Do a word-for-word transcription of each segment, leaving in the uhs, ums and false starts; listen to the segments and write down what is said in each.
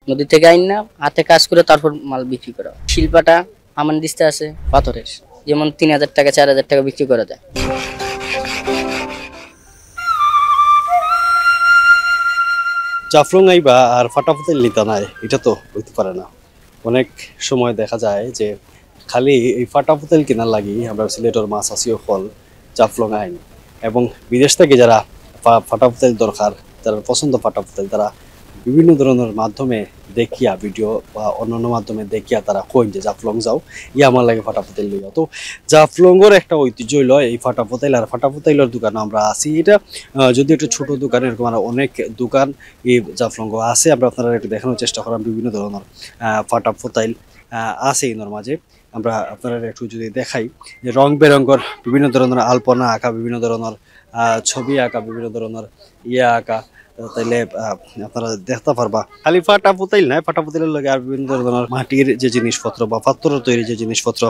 নদী থেকে আইন না, হাতে কাজ করে তারপর মাল বিক্রি করা। শিলপাটা হামানদিস্তা আছে পাথরের, যেমন তিন হাজার টাকা, চার হাজার টাকা বিক্রি করা যায়। জাফলং আইবা আর ফাটা ফুতাইল নিতা নায়, এটা তো হইতে পারে না। অনেক সময় দেখা যায় যে খালি এই ফাটা ফুতাইল কিনার লাগি আমরা সিলেটর মাছ আছি অকল জাফলং আইন, এবং বিদেশ থেকে যারা ফা- ফাটা ফুতাইল দরকার, যারা পছন্দ ফাটা ফুতাইল, তারা বিভিন্ন ধরনের মাধ্যমে দেখিয়া, ভিডিও বা অন্যান্য মাধ্যমে দেখিয়া তারা কইন যে জাফলং যাও, ইয়া আমার লাগে ফাটা ফুতাইল লইয়া। তো জাফলংর একটা ঐতিহ্য হইলো এই ফাটা ফুতাইল, আর ফাটা ফুতাইলর দোকানে আমরা আছি। এটা আহ, যদি একটা ছোট দোকান, এরকম আরো অনেক দোকান এই জাফলং আছে। আমরা আপনারা একটু দেখানোর চেষ্টা করাম বিভিন্ন ধরনের আহ, ফাটা ফুতাইল আহ, আছে এর মাঝে। আমরা আপনারা একটু যদি দেখাই যে রং বেরঙর বিভিন্ন ধরনের আলপনা আঁকা, বিভিন্ন ধরনের আহ, ছবি আঁকা, বিভিন্ন ধরনের ইয়ে আঁকা, তাইলে আহ, আপনারা দেখতে পারবা। খালি ফাটা ফুতাইল নাই, ফাটা ফুতাইলের লগে আর বিভিন্ন ধরনের মাটির যে জিনিসপত্র বা পাথরের তৈরি যে জিনিসপত্র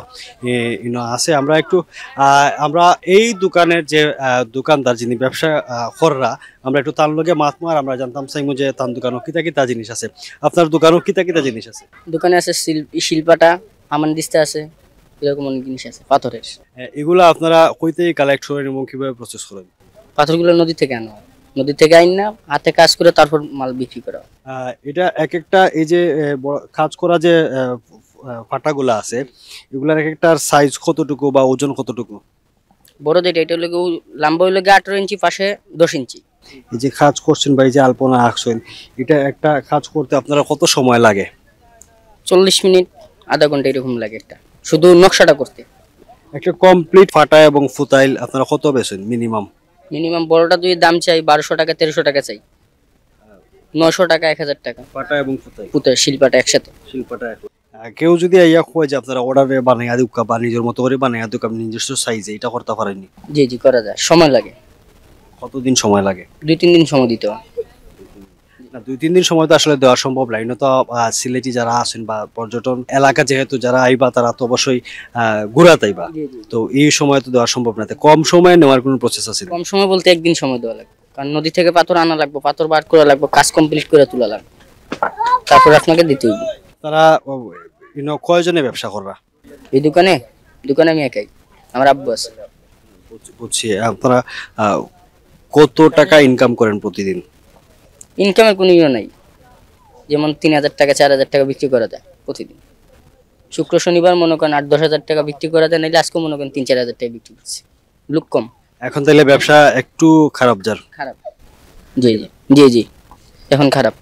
এ, ইনো আছে। আমরা একটু আহ, আমরা এই দোকানের যে আহ, দোকানদার যিনি ব্যবসা আহ, কররা, আমরা একটু তার লগে মাত মার, আমরা জানতাম চাইমু যে তার দোকানও কিতা কিতা জিনিস আছে, আপনার দোকানও কিতা কিতা জিনিস আছে। দোকানে আছে শিল শিলপাটা, হামানদিস্তা আছে, এরকম অনেক জিনিস আছে পাথরের। এগুলা আপনারা কইতেই কালেক্ট করেন এবং কিভাবে প্রসেস করেন? পাথরগুলো নদী থেকে আনা হয়, নদী থেকে আইন না, হাতে কাজ করে তারপর মাল বিক্রি করা হয়। আহ, এটা এক একটা এই যে আহ, বড় কাজ করা যে আহ, আহ, ফাটাগুলা আছে, এগুলার এক একটার সাইজ কতটুকু বা ওজন কতটুকু? বড় যেটা, এটা হলো গিয়ে লাম্বা হইলো গিয়ে আঠারো ইঞ্চি, পাশে দশ ইঞ্চি। এই যে কাজ করছেন বা এই যে আলপনা আঁকছেন, এটা একটা কাজ করতে আপনারা কত সময় লাগে? চল্লিশ মিনিট, আধা ঘন্টা এরকম লাগে একটা, শুধু নকশাটা করতে। একটা কমপ্লিট ফাটা এবং ফুতাইল আপনারা কত বেচেন মিনিমাম? মিনিমাম বড়টা যদি দাম চাই, বারোশো টাকা, তেরোশো টাকা চাই, নশো টাকা, এক হাজার টাকা। ফাটা এবং ফুতাইল, পুতো শিলপাটা একসাথে। শিলপাটা এখন। আহ, কেউ যদি আইয়া কয় যে আপনারা অর্ডারে বানাইয়া দিউক্কা বা নিজের মতো করে বানাইয়া দিউক্কা, নিজস্ব সাইজে, এটা করতে পারেননি? জি জি, করা যায়, সময় লাগে। কতদিন সময় লাগে? দুই তিন দিন সময় দিতে হয়। না, দুই তিন দিন সময় তো আসলে দেওয়া সম্ভব না। এনে তো আহ, সিলেটি যারা আছেন বা পর্যটন এলাকা যেহেতু যারা আইবা, তারা তো অবশ্যই আহ, ঘুরাত আইবা। জি জি। তো এই সময় তো দেওয়া সম্ভব না। তো কম সময়ে নেওয়ার কোনো প্রসেস আছে না? কম সময় বলতে একদিন সময় দেওয়া লাগবে, কারণ নদী থেকে পাথর আনা লাগবে, পাথর বার করা লাগবে, কাজ কমপ্লিট করে তোলা লাগবে, তারপর আপনাকে দিতে হবে। তারা ইউনো কয়জনে ব্যবসা করবা? এই দোকানে, দোকানে আমি একাই, আমার আব্বু আছে। বুঝ- বুঝছি। আপনারা আহ, কত টাকা ইনকাম করেন প্রতিদিন? ইনকামের কোনো ইয়ে নাই, যেমন তিন হাজার টাকা, চার হাজার টাকা বিক্রি করা যায় প্রতিদিন। শুক্র শনিবার মনে করেন আট দশ হাজার টাকা বিক্রি করা যায়, নাইলে আজকে মনে করেন তিন চার হাজার টাকা বিক্রি করছি, লোক কম। এখন তাইলে ব্যবসা একটু খারাপ যার। খারাপ। জি জি জি জি, এখন খারাপ।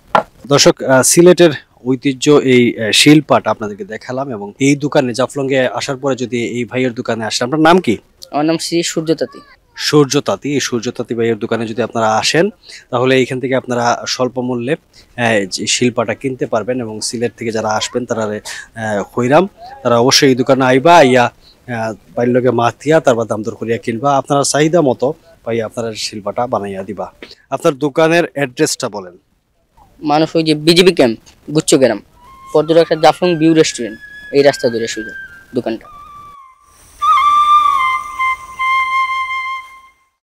দর্শক, আহ, সিলেটের ঐতিহ্য এই আহ, শিলপাট আপনাদেরকে দেখালাম, এবং এই দোকানে জাফলংয়ে আসার পরে যদি এই ভাইয়ের দোকানে আসেন, আপনার নাম কি? আমার নাম শ্রী সূর্য তাঁতি। সূর্য তাঁতি। এই সূর্য তাঁতি ভাইয়ের দোকানে যদি আপনারা আসেন, তাহলে এইখান থেকে আপনারা স্বল্প মূল্যে আহ, যে শিলপাটা কিনতে পারবেন, এবং সিলেট থেকে যারা আসবেন তারা আহ, কইরাম, তারা অবশ্যই এই দোকানে আইবা, আইয়া আহ, ভাইর লগে মাতিয়া তারপর দাম দর করিয়া কিনবা। আপনারা চাহিদা মতো ভাই আপনারা শিলপাটা বানাইয়া দিবা। আপনার দোকানের অ্যাড্রেসটা বলেন। মানুষ ওই যে বিজিবি ক্যাম্প, গুচ্ছ গ্রাম, পর ধরে একটা জাফলং ভিউ রেস্টুরেন্ট, এই রাস্তা ধরে সোজা দোকানটা।